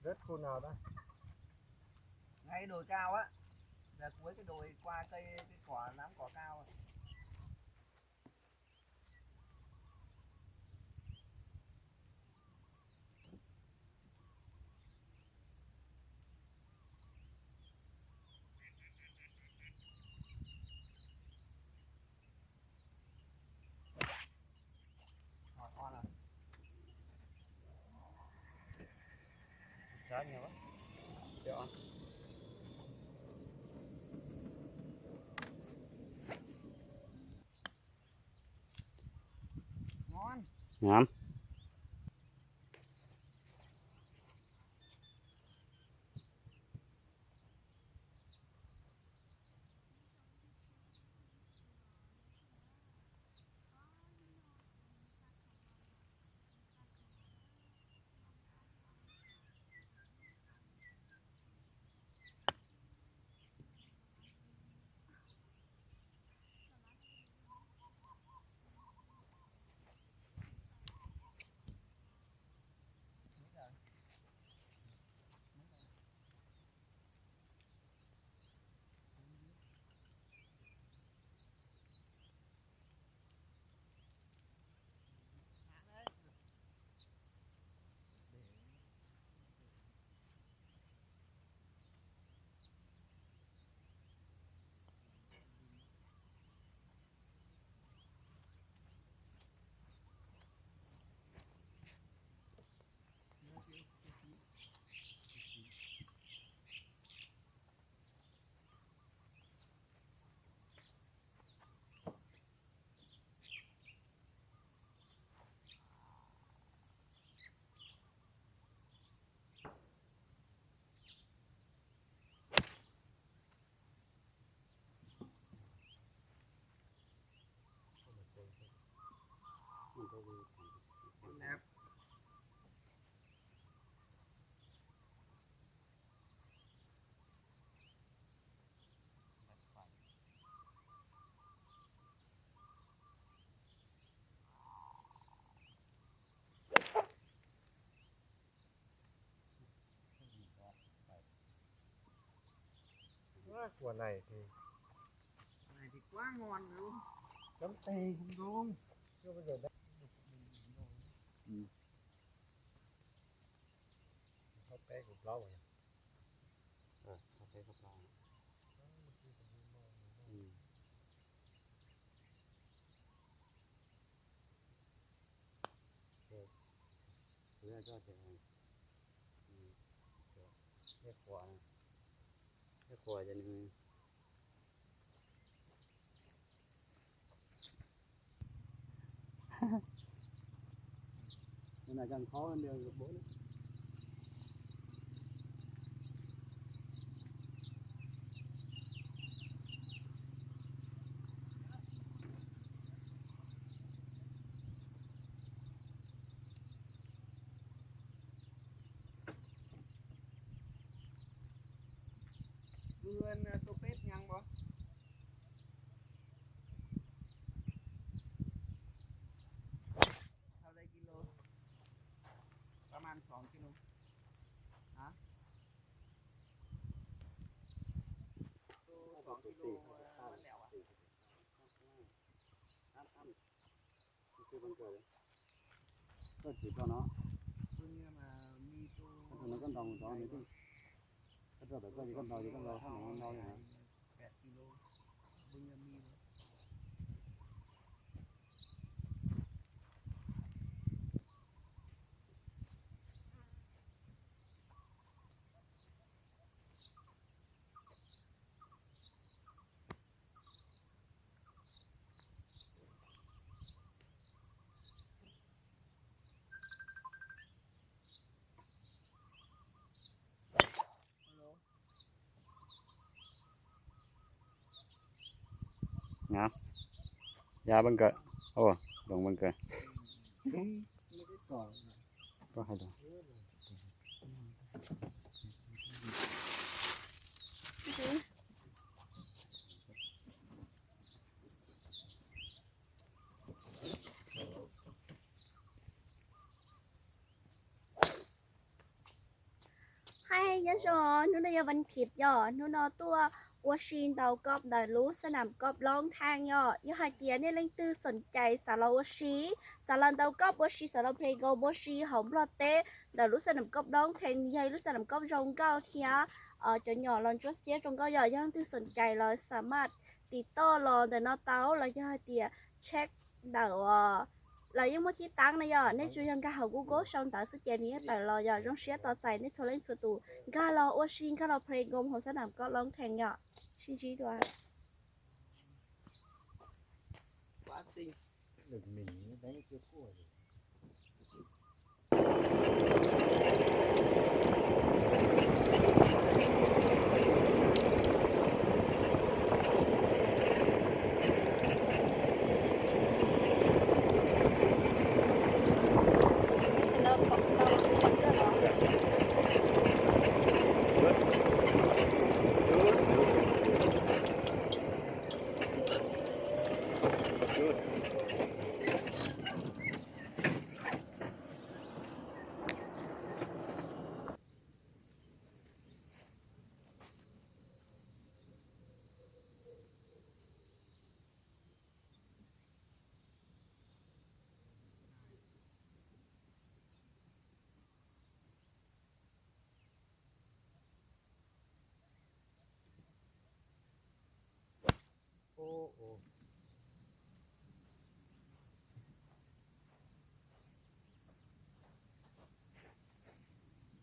Rất khu nào đó? Ngay đồi cao á. Là cuối cái đồi qua cây, cái cỏ, đám cỏ cao á. Ngon. Ua, quả này thì, này thì quá ngon luôn. Chấm tê không đúng. Chưa bao giờ đá. Ừ. Hốc cái cục lấu rồi. Ờ, hốc cái cục lấu. Ừ. Rồi. Rồi, cho chị. Cái khóa này. Cái khóa cho nên. Cái này càng khó hơn điều group bốn. Ưa tô pết nhang bó. Thao đây kilo.ประมาณสองกิโล hả? Tô sóng kilo, à, bánh lẹo à? Tôi chỉ cho nó. Tôi nghe mà mi tô. Con thằng nó con đồng đó này chứ. Con thằng đó con gì con đòi thì con đòi, con đòi hả? Pẹt kilo. Tôi nghe mi mà. Hả? Dạ, bên cờ. Ồ, đồng bên cờ. Có hai đồng. Nyob zoo, hnub no yog vas thiv yom, hnub no tuaj ua si ntaus koj ntawm lub xab nam koj loob theej yom. Yog hais tias nej leej twg xoom cai xav los ua si, xav los ntaus koj ua si, xav los play nkaus ua si hauv Nplog teb ntawm lub xab nam koj loob theej, yog ib lub xab nam koj zoo nkauj thiab cov nyom los ntsuab xiab zoo nkauj yom. Yog leej twg xoom cai los xa maj tiv toj los ntawm no tau, los yog hais tias check ntawm los yeej muaj thib tab na yom. Nej tsuas yog nkag hauv Google sau ntawv xwb ces nws yeej tawm los yom. Zoo siab tos txais nej txhua leej txhua tus nkag los ua si, nkag los play nkaus hauv xab nam koj loob theej yom. Sib ntsib dua.